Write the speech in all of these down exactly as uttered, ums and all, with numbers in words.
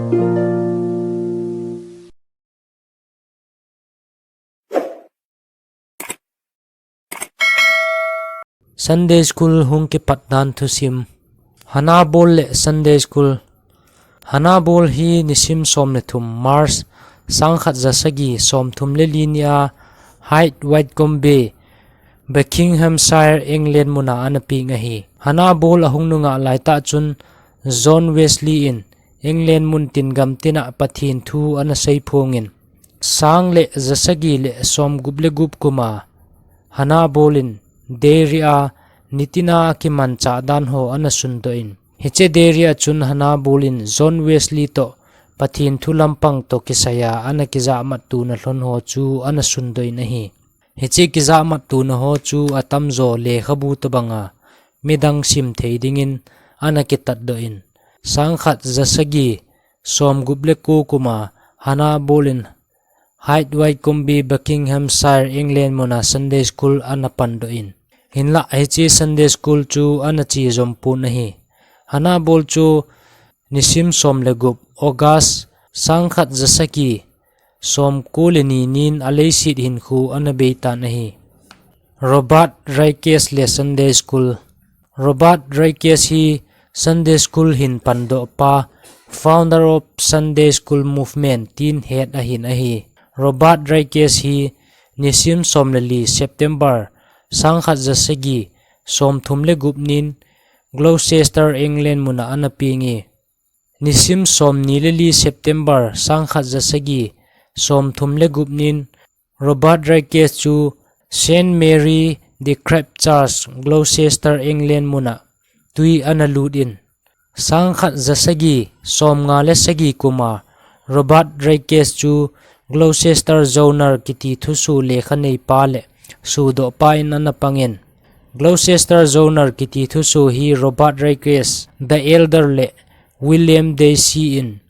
Sunday School hung kipat dan thusim. Hannah Ball le Sunday School. Hannah Ball hi nisim som le thum, March, sangkhat zasagi som thum le li nia Hythe Wycombe, Buckinghamshire, England muna ana peng ahi. Hannah Ball ahung nungah laitah chun John Wesley in England mun tin gam tina Pathen thu ana seiphongin, sang le zasagi le som gup le gup kuma Hannah Ball in Derry a nitina kimanchah dan ho ana sundoh in, hiche Derry a chun Hannah Ball in John Wesley toh Pathen thu lampang toh kisaiya ana kijahmat tuna lhon ho chu ana sundoh in ahi. Hiche kijahmat tuna ho chu atamjo lekhabu tobanga midang sim thei dingin ana kitatdoh in, sangkhat zasagi som gup le ko kuma Hannah Ball in Hythe Wycombe, Buckinghamshire, England muna Sunday School ana pandoh in, hinlah hiche Sunday School chu ana chejom pon ahi. Hannah Ball chu nisim som le gup, August, sangkhat zasagi som ko le ni nin aleiset hinkho ana beitan ahi. Robert Raikes le Sunday School. Robert Raikes hi Sunday School hin pandoh pa, founder of Sunday School movement, tin het ahin ahi. Robert Raikes hi nisim som le li, September, sangkhat zasagi som thum le gup nin Gloucester, England muna ana peng e. Nisim som ni le li, September, sangkhat zasagi som thum le gup nin Robert Raikes chu Saint Mary the Crypt Church, Gloucester, England muna tui ana lut in, sangkhat zasagi som nga le sagi kuma Robert Raikes chu Gloucester Journal kiti thuso lekha neipa le sudohpa in ana pangin, Gloucester Journal kiti thuso hi Robert Raikes the Elder le William Dicey in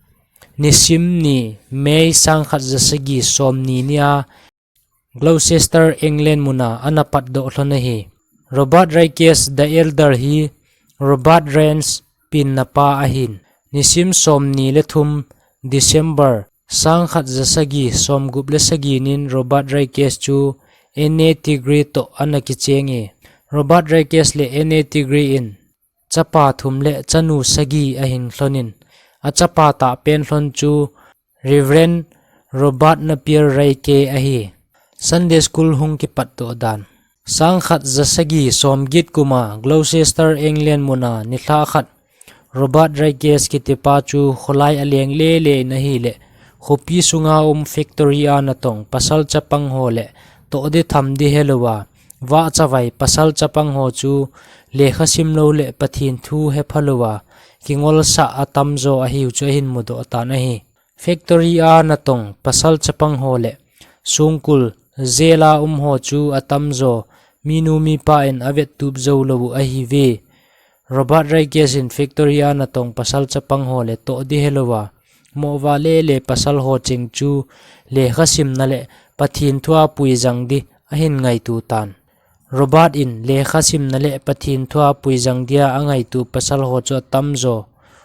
nisim ni, May, sangkhat zasagi som ni nia Gloucester, England muna ana patdoh lhon ahi. Robert Raikes the Elder hi Robert Raikes penna pa ahin. Nisim som ni le thum, December, sangkhat zasagi som gup le sagi nin Robert Raikes chu N A degree toh ana kicheng e. Robert Raikes le N A degree in chapa thum le chanu sagi ahin lhonin, achapa tahpen lhon chu Reverend Robert Napier Raikes ahi. Sunday School hung kipatdoh dan. Sangkhat zasagi som get kuma Gloucester, England muna nilhah khat Robert Raikes kitipa chu kholai aleng lele in ahile, khopi sunga um factory a natong pasal chapang ho le toh di tham di helouva, vahchavai pasal chapang ho chu lekha simlou le Pathen thu hepha louva kingolsah atamjo ahiu chu ahin mudoh tan ahi. Factory a natong pasal chapang ho le songkul, jail a um ho chu atamjo minu mipa in avettup jou lou u ahiuve. Robert Raikes in factory a natong pasal chapang ho le toh di helouva, mohva lele pasal ho cheng chu lekha simna le Pathen thua puijang di ahin ngaito tan. Robert in lekha simna le Pathen thua puijang dia angaito pasal ho chu atamjo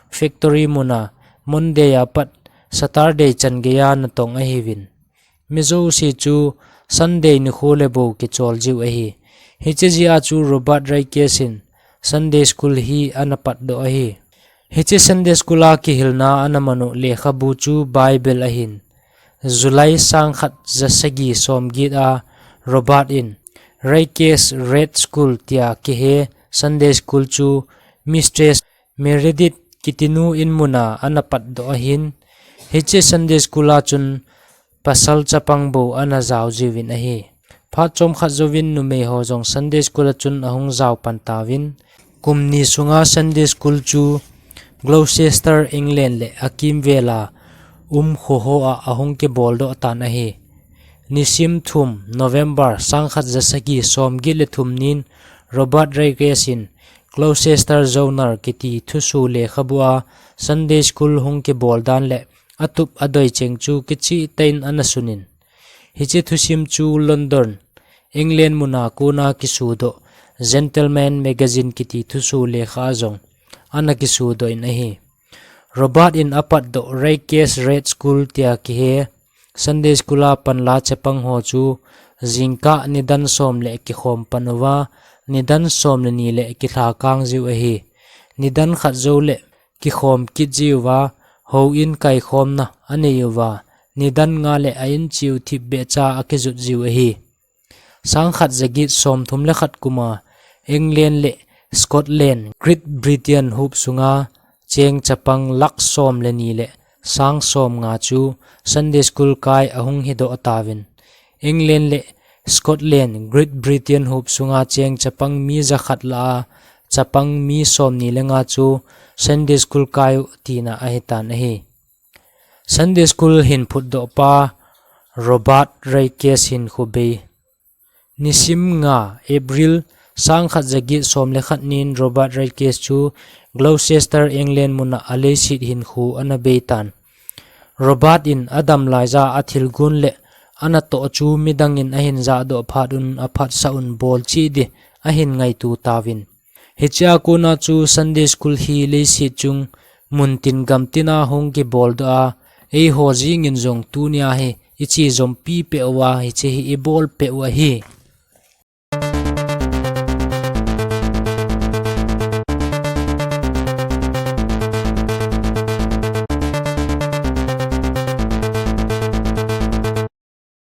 factory muna Monday a pat Saturday chan geiya natong ahiuvin, mi jouse chu Sunday nikho le bou kichol jiu ahi. Hiche jeh a chu Robert Raikes in Sunday School hi ana patdoh ahi. Hiche Sunday School a kihilna ana manu lekhabu chu Bible ahin. July sangkhat jasagi somget a Robert in Raikes Red School tia kihe Sunday School chu Mistress Meredith kitinu in muna ana patdoh ahin. Hiche Sunday School a chun pasal chapang bou ana jao jiuvin ahi. Phat chomkhat jouvin numei ho jong Sunday School a chun ahung jao pan tauvin. Kum ni sunga Sunday School chu Gloucester, England le akimvel a um kho ho a ahung kiboldoh tan ahi. Nisim thum, November, sangkhat jasagi somget le thum nin Robert Raikes in Gloucester Journal kiti thuso lekhabu a Sunday School hung kibol dan le atup adoi cheng chu kicheh tah in ana sunin. Hiche thusim chu London, England muna kona kisudoh Gentleman Magazine kiti thuso lekha a jong ana kisudoh in ahi. Robert in apatdoh Raikes Red School tia kihe Sunday School a panla chapang ho chu jingkah nidan som le kikhom pan uva, nidan som le ni le kilha kang jiu ahi. Nidan khat jou le kikhom kit jiuva, houin kaikhomna anei uva, nidan nga le a in chiu thipbeh cha akijot jiu ahi. Sang khat ja get som thum le khat kuma England le Scotland, Great Britain huop sunga cheng chapang lakh som le ni le sang som nga chu Sunday School kai ahung hidoh tauvin. England le Scotland, Great Britain huop sunga cheng chapang mi ja khat lah a chapang mi som ni le nga chu Sunday School kai u tina ahitan ahi. Sunday School hin phutdoh pa Robert Raikes hin khubei. Nisim nga April sang khat ja get som le khat nin Robert Raikes chu Gloucester, England muna aleiset hin khu ana bei tan. Robert in adam laija athilgon le anatoh chu midang in ahin jahdoh phat un aphatsah un bol cheh di ahin ngaitu tauvin. Hichea kona chu Sunday School hi leiset chung muntin gamtina hung kiboldoh a, eiho jingin jong tunia hi iche jompi peh uva hiche hi ibol peh u ahi.